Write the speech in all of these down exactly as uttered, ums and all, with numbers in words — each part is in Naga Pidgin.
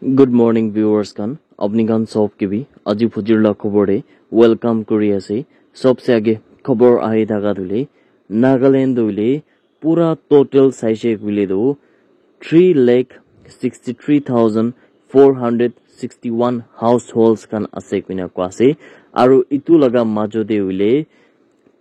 Good morning viewers khan, apni khan sob ke bhi aji phujir la khobor de welcome kuri ase. Sobse age khobor ahi thaka tu le Nagaland tu le pura total saise koile tu three lakh sixty three thousand four hundred sixty one households khan ase koina koa ase. Aru itu laga majo te hoile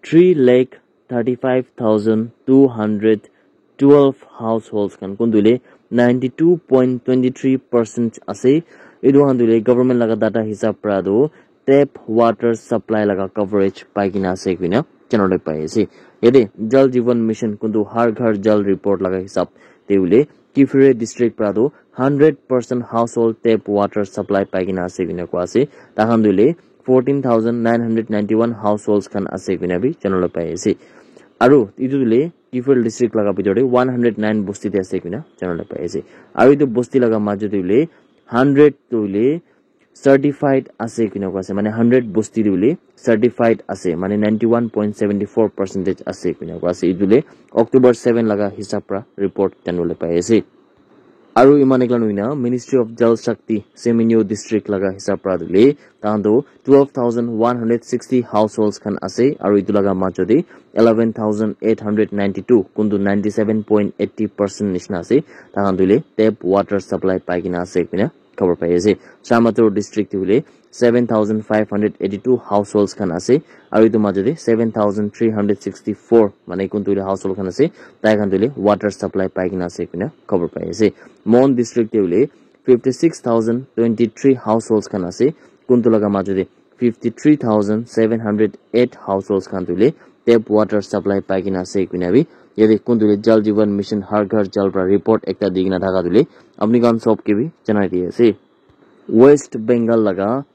three lakh thirty five thousand two hundred twelve households khan kuntu le ninety two point twenty three percent ase. Itu khan tu le government laga data hisab pra tu tap water supply laga coverage pai kena ase koina janole pai ase. Yate Jal Jeevan Mission kuntu Har Ghar Jal report laga hisab te hoile Kiphire district pra tu hundred percent household tap water supply pai kena ase koina koa ase. Takhan tu le fourteen thousand nine hundred ninety one households khan ase koina bi janole pai ase. Aru itu tu le Kiphire district laga bitor te one hundred nine bosti te ase koina janole pai ase. Aru itu bosti laga majo te hoile hundred tu le certified ase koina koa ase, mane hundred bosti tu le certified ase, mane ninety one point seventy four percentage ase koina koa ase. Itu le October seven laga hisab pra report janole pai ase. Aru iman ekla nohoi na Ministry of Jal Shakti Seminyo district laga hisab pra tu le tahan tu twelve thousand one hundred sixty households khan ase, aru itu laga majo te eleven thousand eight hundred ninety two kuntu ninety seven point eighty percent nishina ase, tahan tu le tap water supply pai kena ase koina khobor pai ase. Shamator district te hoile seven thousand five hundred eighty two households khan ase, aru itu majo te seven thousand three hundred sixty four mane kuntu hoile household khan ase, tai khan tu le water supply pai kena ase koina khobor pai ase. Mon district te hoile fifty six thousand twenty three households khan ase, kuntu laga majo te fifty three thousand seven hundred eight households khan tu le tap water supply pai kena ase koina bi yate kuntu le Jal Jeevan Mission Har Ghar Jal pra report ekta di kena thaka tu le apni khan sob ke bi janai di ase. West Bengal laga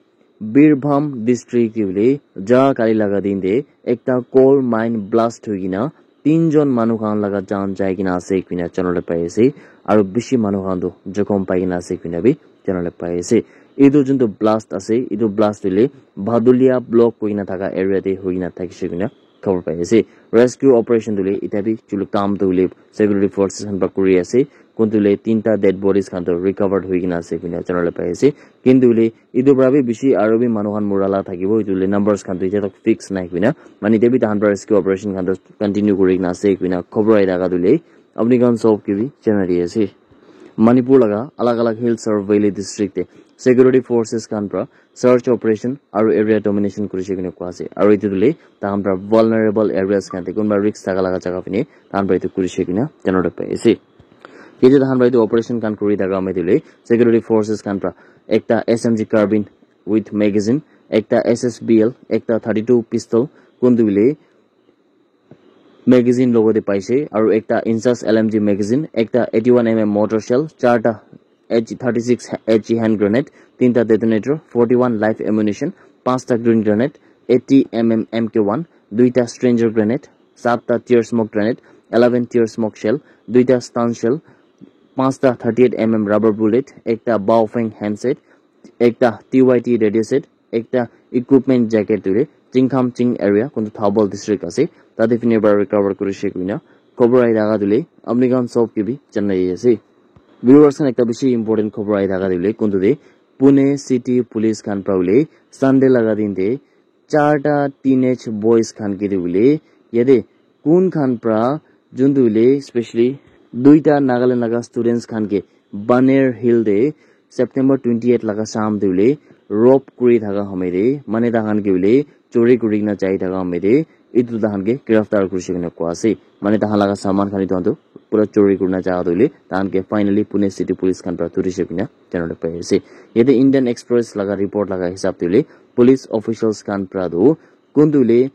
Birbhum district te hoile ja kali laga din te ekta coal mine blast hoi kena tinjon manu khan laga jaan jai kena ase koina janole pai ase, aru bishi manu khan tu jokhom pai kena ase koina bi janole pai ase. Itu juntu blast ase, itu blast hoile Bhadulia block koina thaka area te hoi kena thakishe koina khobor pai ase. Rescue operation tu le ita bi chulu kam tu le security forces khan pra kuri ase, kuntu le tinta dead bodies khan tu recovered hoi kena ase koina janole pai ase. Kintu le itu pra bi bishi aru bi manu khan mura la thakibo, itu le numbers khan tu ita tak fix nai koina, mane ite bi tahan pra rescue operation khan tu continue kuri kena ase koina khobor ahi thaka tu le apni khan sob ke bi janai di ase. Manipur laga alag alag hills aru valley district te security forces khan pra search operation aru area domination kurishe koina koa ase, aru itu tu le tahan pra vulnerable areas khan te kunba risk thaka laga jaga phine tahan pra itu kurishe koina janole pai ase. Yate tahan pra itu operation khan kuri thaka amai tu le security forces khan pra ekta S M G carbine with magazine, ekta S S B L, ekta thirty two pistol, kuntu le magazine logo te paise, aru ekta Insas L M G magazine, ekta eighty one M M mortar shell, charta H thirty six H E hand grenade, tinta detonator, forty one live ammunition, panchta green grenade, eighty M M M K one, duita stranger grenade, satta tear smoke grenade, eleven tear smoke shell, duita stun shell, panchta thirty eight M M rubber bullet, ekta Baofeng handset, ekta T Y T radio set, ekta equipment jacket tu le Chingkham Ching area kuntu Thoubal district ase, tate phine para recover kurishe koina khobor ahi thaka tu le apni khan sob ke bi janai ase. Viewers khan, ekta bishi important khobor ahi thaka tu le kuntu te Pune city police khan pra hoile Sunday laga din te charta teenage boys khan ke tu hoile yate kun khan pra juntu hoile specially duita Nagaland laga students khan ke Baner Hill te September twenty eight laga sham te hoile rob kuri thaka hamai te mane tahan ke hoile chori kuri kena jai thaka hamai te itu tahan ke giraftar kurishe koina koa ase. Mane tahan laga saman khan itu khan tu pura chori kurina ja tu hoile tahan ke finally Pune city police khan pra dhurishe koina janole pai ase. Yate Indian Express laga report laga hisab te hoile police officials khan pra tu kuntu hoile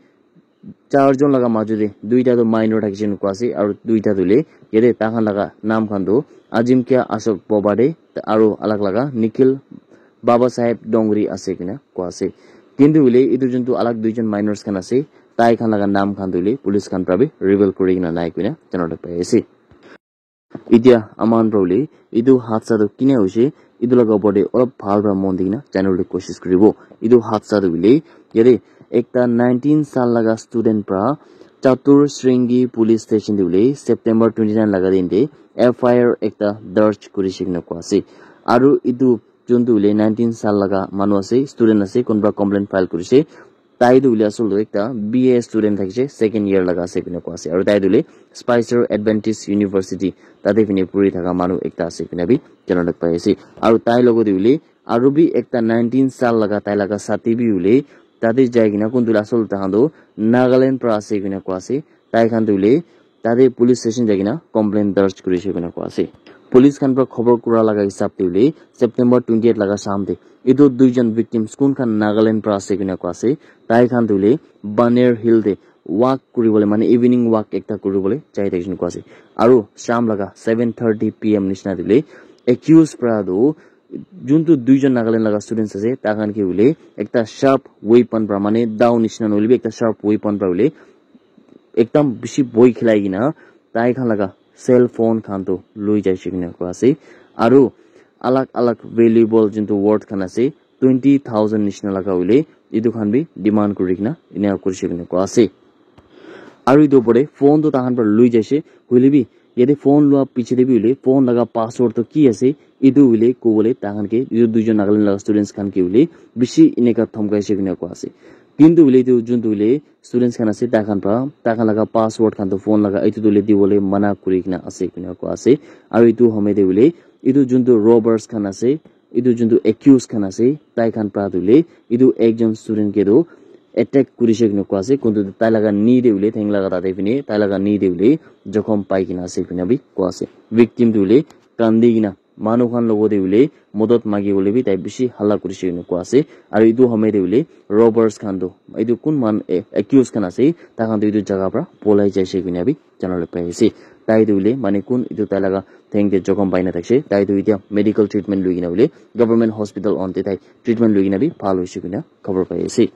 char jon laga majo te duita tu minor thakishe koina koa ase aru duita tu hoile yate tahan laga naam khan tu Ajimkia Ashok Bobade aru alag laga Nikhil Baba Saheb Dongri ase koina koa ase. Kintu hoile itu juntu alag duijon minors khan ase, tai khan laga naam khan tu hoile police khan pra bi reveal kuri kena nai koina janole pai ase. Itya aman pra hoile itu hadsa tu kina hoise, itu laga opor te olop bhal pra mon di kena janole koshish kuribo. Itu hadsa tu hoile yate ekta nineteen saal laga student pra Chatur Shringi police station te hoile September twenty nine laga din te F I R ekta darj kurishe koina koa ase. Aru etu juntu hoile nineteen sal laga manu ase, student ase, kunba complaint file kurise. Tai tu hoile asol tu ekta B A student thakise, second year laga ase koina koa ase. Aru tai tu hoile Spicer Adventist University tate fine puri thaka manu ekta ase koina bi jana lak pai ase. Aru tai logot te hoile aru bi ekta nineteen sal laga tai laga sati bi hoile tate jai kena kuntu asol tahan tu Nagaland pra ase koina koa ase. Tai khan tu hoile tate police station jai kena complaint darj kurise koina koa ase. Police khan pra khobor kura laga hisab te hoile September twenty eight laga sham te etu duijon victims kun khan Nagaland pra ase koina koa ase. Tai khan tu hoile Baner Hill te walk kuribole, mane evening walk ekta kuribole jai thakishe koa ase. Aru sham laga seven thirty P M nishina te hoile accused pra tu juntu duijon Nagaland laga students ase, tai khan ke hoile ekta sharp weapon pra, mane dao nishina nohoile bi ekta sharp weapon pra hoile ekdam bishi bhoi khilai kena tai khan laga cell phone khan tu loi jaise koina koa ase. Aru alag alag valuable juntu worth khan ase, twenty thousand nishina laga hoile etu khan bi demand kuri kena ena kurise koina koa ase. Aru etu opor te phone tu tahan pra loi jaise, hoile bi yate phone lua piche te bi hoile phone laga password tu ki ase, etu hoile kobole tahan ke etu duijon Nagaland laga students khan ke hoile bishi eneka dhamkaise koina koa ase. Kintu hoile etu juntu hoile students khan ase, tai khan pra tai khan laga password khan tu phone laga etu tu hoile dibole mana kuri kena ase koina koa ase. Aru etu home te hoile etu juntu robbers khan ase, etu juntu accused khan ase, tai khan pra tu hoile etu ekjon student ke tu attack kurise koina koa ase. Kuntu tai laga knee te hoile, theng laga tate fine tai laga knee te hoile jokhom pai kena ase koina bi koa ase. Victim tu hoile kandi kena manu khan logot te hoile modot magi bole bi tai bishi halla kurise koina koa ase. Aru etu home te hoile robbers khan tu etu kun man, eh, accused khan ase, tai khan tu etu jaga pra polai jaise koina bi jana lak pai ase. Tai tu hoile mane kun etu tai laga theng te jokhom pai na thakise, tai tu etia medical treatment loi kena hoile government hospital on te tai treatment loi kena bi bhal hoise koina khobor pai ase.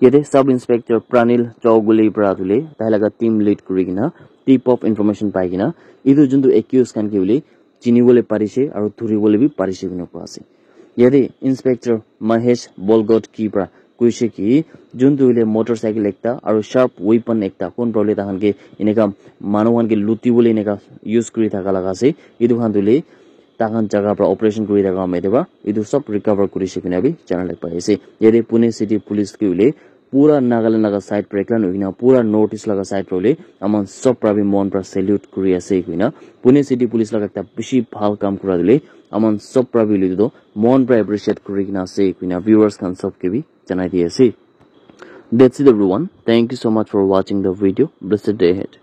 Yate Sub Inspector Pranil Chaugule pra tu hoile tai laga team lead kuri kena tip of information pai kena etu juntu accused khan ke hoile chini bole parise aru dhuri bole bi parise koina koa ase. Yate Inspector Mahesh Bolgot ki pra koise ki juntu hoile motorcycle ekta aru sharp weapon ekta kun pra hoile tahan ke eneka manu khan ke luti bole eneka use kuri thaka laga ase, etu khan tu hoile tahan jaga pra operation kuri thaka home te pra etu sob recover kurise koina bi jana lak pai ase. Yate Pune City Police ke hoile pura Nagaland laga side pra ekla nohoi kena pura North East laga side pra hoile aman sob pra bi mon pra salute kuri ase koina. Pune City Police laga ekta bishi bhal kam kura tu hoile aman sob pra bi hoile etu tu mon pra appreciate kuri kena ase koina viewers khan sob ke bi janai di ase. That's it everyone. Thank you so much for watching the video. Blessed day ahead.